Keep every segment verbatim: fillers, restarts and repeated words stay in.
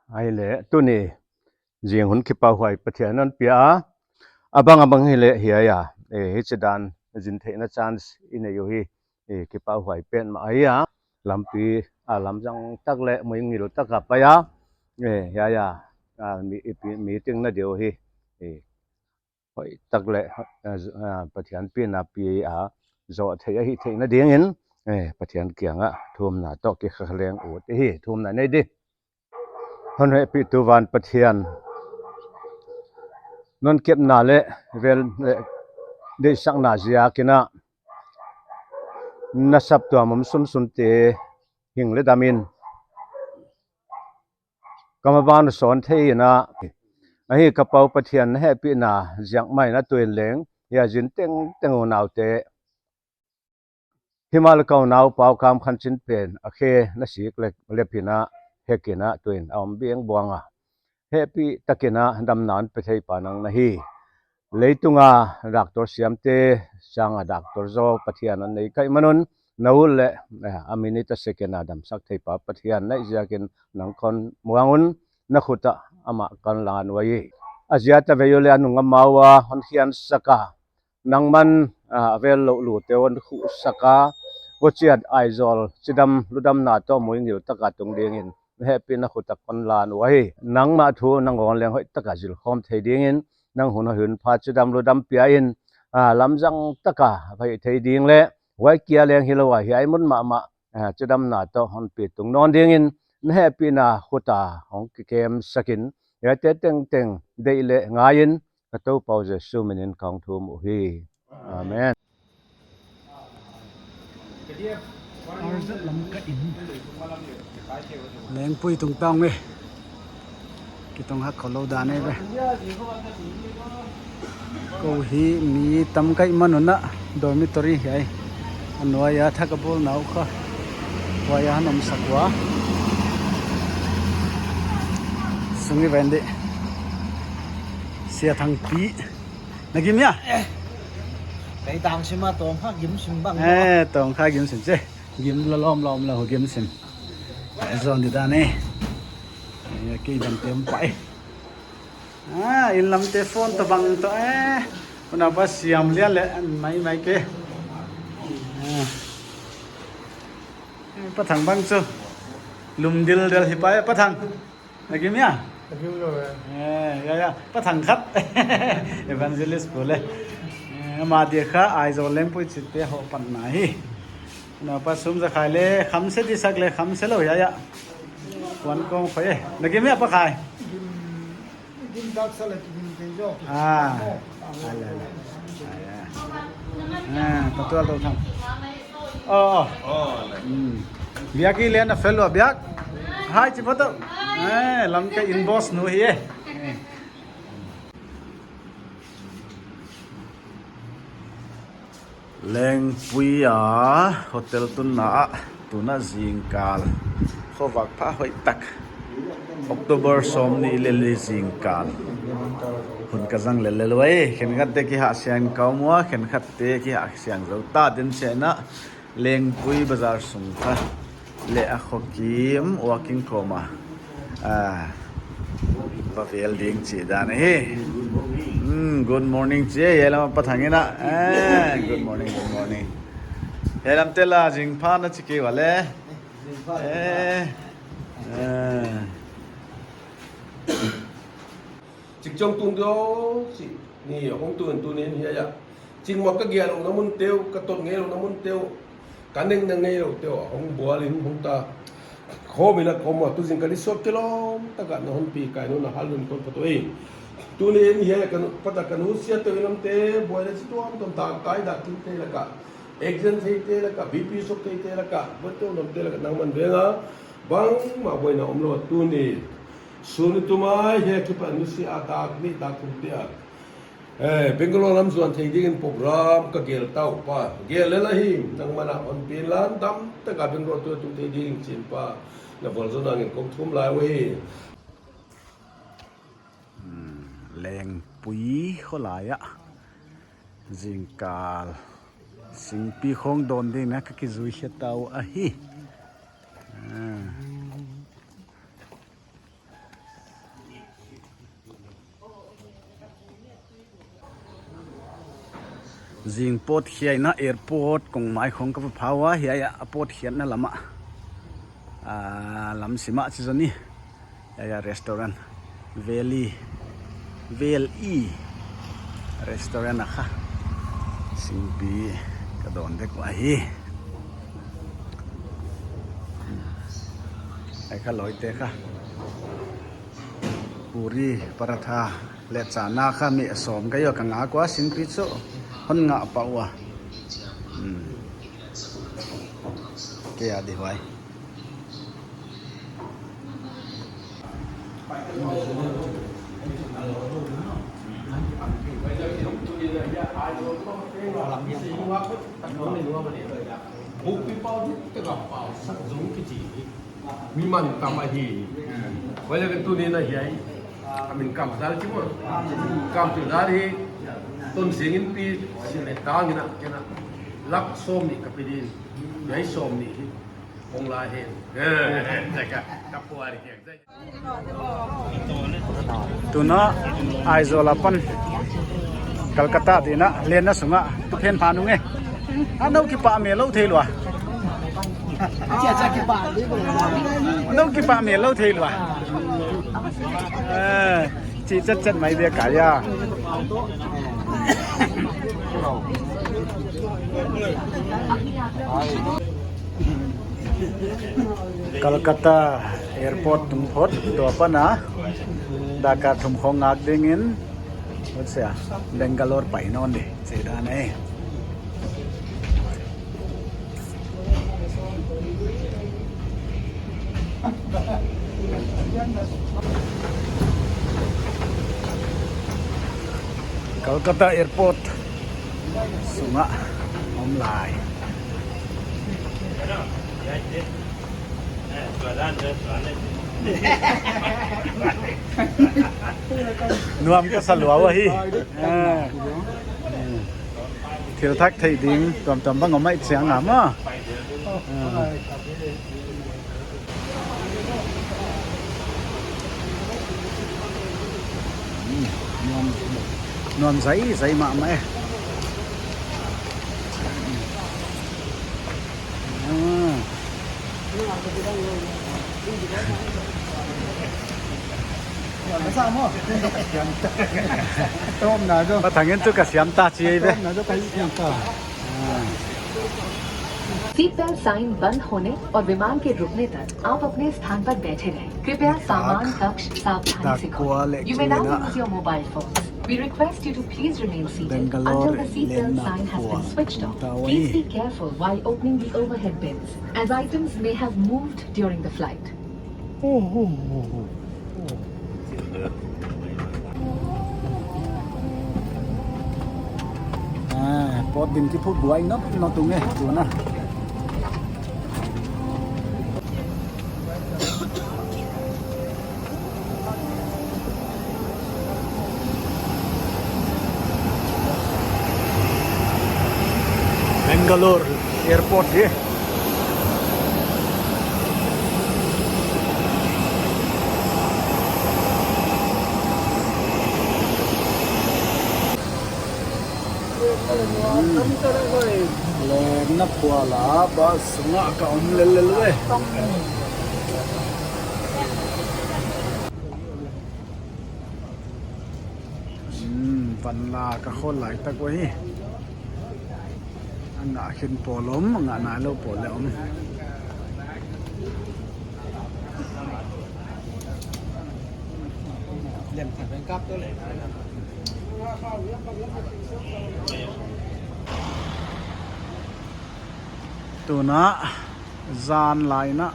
Ahihleh tuni zing hun kipahhuai Pathian in hon pia a, a bang a bang hileh hiai a, eh, hichidan zin theihna chance i nei uhi, eh, kipahhuai petmah ahi a, lampi a lamzang tak leh muingil tak a pai a, eh, hiai a, ah, mi, i pi-, meeting na diu hi, eh, hoih tak leh, ah, ah, Pathian pina pi a, zoh theih ahih theihna dingin, eh, Pathian kiangah thumna toh kikha leng ut i hi, thumna nei di. Hon hehpihtu van Pathian, non kepna leh vel leh deihsakna ziakin a, na saptuam om sunsunte hing leh damin, ka maban sawn thei in a, ahi ka Pau Pathian na hehpihna ziak mai in a tuin leng, hiai a zin tengteng unaute, himahleh ka unau Pau Kam Khan Chin pen a khe na sik leh, leh pina hekin a tuin a om biang buang a, hehpih takin a damna hon pe theipa nang na hi. Leitunga doctor siamte sanga doctor zaw Pathian hon nei ka hih man un, na ut leh, eh, a minute a second a damsak theipa Pathian na hih ziakin nang kon muang un, na khut ah amah kon lan uhi. A ziat a vei uleh a nung a mau a hon hiansak a, nangman, ah, a vel louh lute hon khuhsak a, huchiin Aizawl chidam ludamna toh muingil taka tung dingin na hehpihna khut ah kon lan uhi. Nangmah thu nangawn leng hoih taka zilkhawm thei dingin, nang hun hoih hun pha chidam ludam pia in, ah, lamzang taka va hih thei ding leh, huai kia leng hilou a, hiai mun mahmah, ah, chidamna toh hon pi tung nawn dingin, na hehpihna khut ah hong kikemsak in, hiaite tengteng deih leh ngai in, ka Toupa uh Jesu min in kong thum uhi. Amen. Lengpui tungtang e. Kitong hak kholou dan e ve. Kou hi mi tam ka hih man un a dormitory hiai a nuai a thak a bawlna uh kha. Huai a hon omsak ua. Sung i ven di. Sia Thangpi. Na gim hia? Eh. Kei tang sim a tawng kha gim sim bang. Eh, tawng kha gim sim che. Gim lawmlawm lou gim sim. Eh, zon di dan e. Eh, kei ban tem pai. Ah, inn lamte phone toh bang toh e. Unaupa siam lian leh maimai ke. Ah. Eh, Pa Thang bang chu. Lum dildel hi pai, Pa Thang. Na gim hia? Ka gim lou e. Eh, ya, ya. Pa Thang khat. Evangelist kou leh. Eh, ama dia kha Aizawl Lengpui chite hoh patna hi. Unaupa Sum Za Khai leh, kham se di sak leh, kham se lou, ya, ya. Kuan kong khoi e. Na gim hia Pa Khai? Gim, gim dak sa leh, gim kei zaw. Ah. Ala, ala. Ah, ya. Ah, Pa Tual Dou Thang. Oh, oh. Hmm. Biak i len a fel ua biak. Hai, chi photo. Eh, lam ka in boss nu hi e. Lengpui a hotel tunna ah, tuna zingkal. Khovak pha hoih tak. October sawmnih leh li zingkal. Hun ka zang lellel uhi, khenkhatte kihahsiang ka om ua, khenkhatte kihahsiang zou ta den chena. Lengpui bazar sung kha leh a khokim walking kawm a, ah, va vel ding chih dan hi. Hmm, good morning chi e, hiai lam a Pa Thang in a. Eh, good morning, good morning. Hiai lamte la zingpha na chi kei ua leh. Eh, eh. Chik chong tung deuh si ni hong tu en tu nen hiai a. Chingmah ka gial louhna munte uh, ka tot ngei louhna munte uh, ka neng na ngei louhte uh hong bual in hong ta. Khawm in a khawm ua, tu zing ka ni suak kilawm taka na hon pi kai nung a hal lun kon photo e. Tuni in hiai a ka nu, Pa Thang ka nusiate uh lamte, buaina chi tuamtuam ta kai dak thei laka. Accident theite laka, B P shock theite laka, buaite uh lamte laka nangman veng a. Bangmah buaina omlou a tuni. Sun i tum a, hiai a kipan nusia a dak nih dak thum te a. Eh, Bangalore lam zuan thei dingin program ka gel ta uh Pa. Gel lel a hi, nangman a hon pi inla, damtaka Bangalore tu tum thei dingin chin Pa. Na vualzawlna ngin kong thum lai uhi. Hmm, Lengpui kholai ah. Zingkal. Singpi khong dawn dingin ka kizui khia ta uh ahi. Ah. Zing pawt khiatna airport kong mai khong ka va phau a, hiai a pawt khiatna lam ah. Ah, lam sim ah chi zaw ni. Hiai a restaurant. Valley. Valley. Restaurant a kha. Singpi ka dawn dek uh ahi. Ai kha lawite kha. Puri, paratha, leh chana kha mi sawm ka ioh ka ngak ua, singpi chu hon ngah pah ua. Hmm. Kei a di huai. Bukpi pau di teka pau sak zong kichi. Mi man kam ahi. Huai leh tuni'n a hiai. A min Kamchal chi maw. Kamchal hi. Tonsing Inpi si le tang in a kena. Lak sawmnih ka pe ding. Hiai sawmnih hi. Hong lai hen. Ka puari keng. Tuna Aizawl apan Kolkata ding a lenna sung ah tu phen pha nung e. A nou kipah mel lou thei lua. Nou kipah mel lou thei lua. Eh, chi chat chat mai dia kaya. Kolkata airport tung phot, tua pan a dakar thum khong ngak dingin, what's ya, Bangalore pai nawn di, chi dan e. Kolkata airport sung ah om lai. Nuam ka sa lua uh ahi. Ah. Thil thak theih ding tuamtuam bang om ahih chiang a maw. Ah. Hmm, nuam, nuam zai zai mahmah e. Ah. Pa Thang in chu ka siam ta chi ei ve. Seat belt sign बंद होने और विमान के रुकने तक आप अपने स्थान पर बैठे रहें। कृपया सामान कक्ष सावधानी से खोलें। You may now remove your mobile phones. We request you to please remain seated until the seat belt sign has been switched off. Please be careful while opening the overhead bins, as items may have moved during the flight. Ah, pawt din kiphut buai nop nop tung e, tuna. Bangalore airport hi. Hmm. Leng na phual a, bus sung ah ka om lellel ve. Hmm, van la ka khawl lai tak uh hi. A ngah khin pawl om, a ngah nailou pawl leh om. Tuna zan lai in a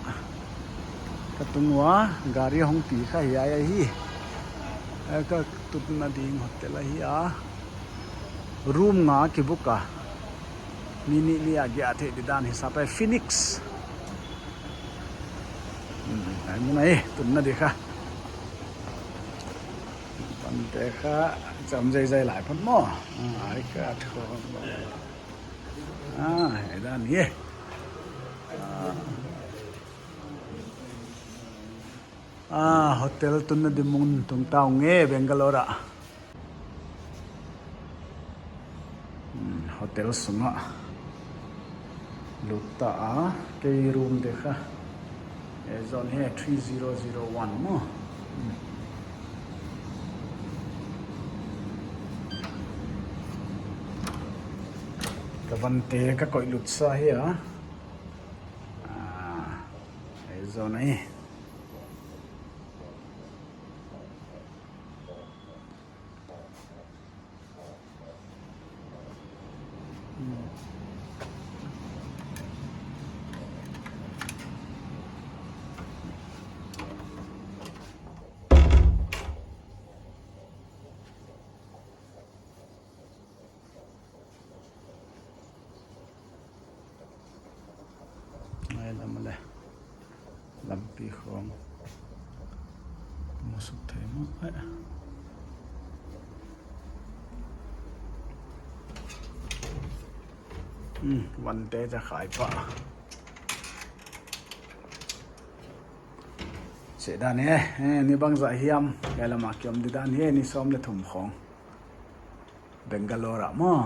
ka tung ua, gari hong pi kha hiai ahi. Ka tutna ding hotel ahi a. Room nga kibook a. Mi nih mi a giah theih di dan hisap a Phoenix. Hmm, hiai mun ahi, tunna di kha. Pante kha, cham zeizai lai phot maw. Ah, hiai kha thu. Ah, hiai dan hi. Ah. Ah, hotel tunna di mun tung ta ung e, Bangalore ah. Hmm, Hotel sungah lut ta a, kei room dek kha. E, zone hi three zero zero one maw. Ka vante ka koih lut sa hi a. Ah, e zone hi. Ai lam le. Lampi khong. Musuk thei maw. Ai. Hmm, vante cha khai pa. Che dan e, eh, ni bangzah hiam, hiai lam a ki om di dan hi, ni sawm leh thum khong. Bangalore ah maw.